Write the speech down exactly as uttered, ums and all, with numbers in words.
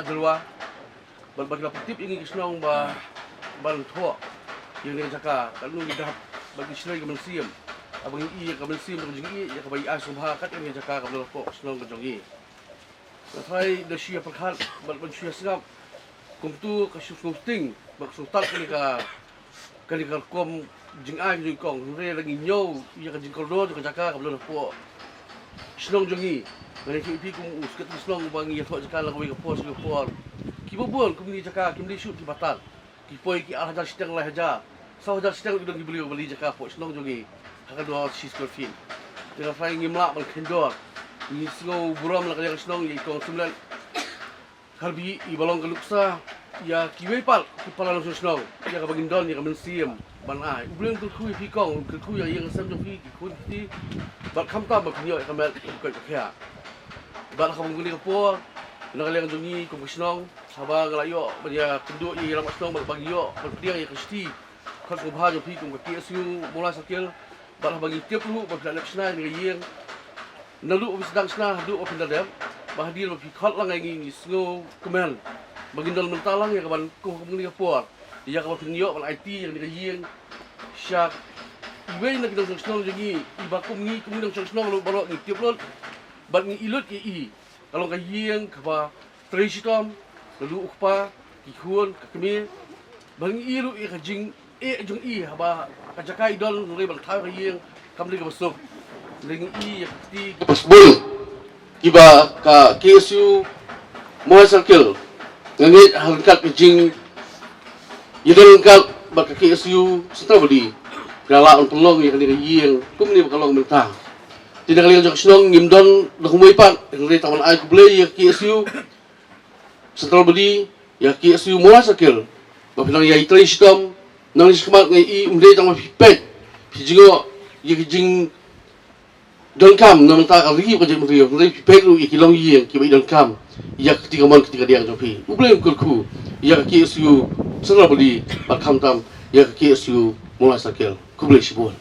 Jalwa. Bad ba ki la pyntip ïa ngi ka shnong ba ban thoh ïa kane ka jaka, katno ngi dap, bad ngi shlei ka mynsiem. Haba ngi ïoh ïa ka mynsiem ka jingïoh ïa kaba ïa sngewbha kat ïa kane ka jaka kaba la thoh ka shnong ka jong ngi. Nga tharai da shu ïa pyrkhat bad ban shu ïa sngap kumto ka shu sngewsting bad ka sngewtap kane ka kane ka rukom jingai ka jong i kong, hynrei lada ngi ñiew ïa ka jingkordor jong ka jaka kaba don hapoh shnong jong ngi. Nga ïathuh ïa phi kum u secretary shnong ba ngi ïathoh jaka na kawei ka por sha kawei ka por. Kiba bun kumne jaka kim dei shuh kiba tan. Ki poi ki ar hajar shiteng, lai hajar, saw hajar shiteng, ki don ki briew ba leit jaka hapoh shnong jong ngi ha ka dor shi square feet. Te nga tharai ngim lah ban khein dor. Ngi sngew burom na ka liang ka shnong ïa i kong Sumlet Kharbi iba long ka nuksa ïa kiwei pat ki para nongshong shnong ïa kaba ngin don ïa ka mynsiem ban ai. U Blei un kyrkhu ïa phi kong, un kyrkhu ïa ka ïing ka sem jong phi, ki khun ki kti, bad khamtam ba phin ïoh ïa ka met ka koit ka khiah. Bad ha kaba ngin ïa ka por na ka liang jong ngi kum ka shnong, haba nga la ïoh ban ïa kynduh ïa i rangbah shnong bad ba ngi ïoh ban pdiang ïa ka shithi khot sngewbha jong phi kum ka K S U Mawlai Circle. Bad haba ngi tip ruh ba phi la lep shna ïa ka ïing, naduh ba phi sdang shna haduh ba phin da dep, ba hadien ba phi khot lang ïa ngi, ngi sngewkmen ba ngin don mynta lang ïa kaban kum ha kaba ngin ïa ka por ïa kaba phin ïoh ban aiti ïa ka ïing sha iwei na ki nongshong shnong jong ngi, iba kum ngi kum ngi nongshong shnong ruh baroh ngi tip lut bad ngi i lut ïa i. Ka long ka ïing kaba trei shitom, naduh u kpa, ki khun, ka kmie. Ba ngi i ruh ïa ka jingeh jong i haba ka jaka i don hynrei ban thaw ka ïing kam dei kaba suk. Ba ngi i ïa ka kti kaba sbun kiba ka K S U Mawlai Circle nga ngeit ha ryngkat ka jing ïa don ryngkat bad ka K S U Central Body, phi la lah ban pynlong ïa kane ka ïing kumne ba ka long mynta. Te na ka liang jong ka shnong ngim don da kumwei pat, hynrei tang ban ai khublei ïa ka K S U Central Body, ïa ka K S U Mawlai Circle, ba phi nang ïai trei shitom. Nangne shakhmat nga i ym dei tang ba phi peit, phi jngoh ïa ka jing donkam na bynta ka ri ka jaitbynriew, hynrei phi peit ruh ïa ki longïing kiba i donkam ïa ka kti kamon kti kadiang jong phi. U Blei un kyrkhu ïa ka K S U Central Body bad khamtam ïa ka K S U Mawlai Circle. Khublei shibun.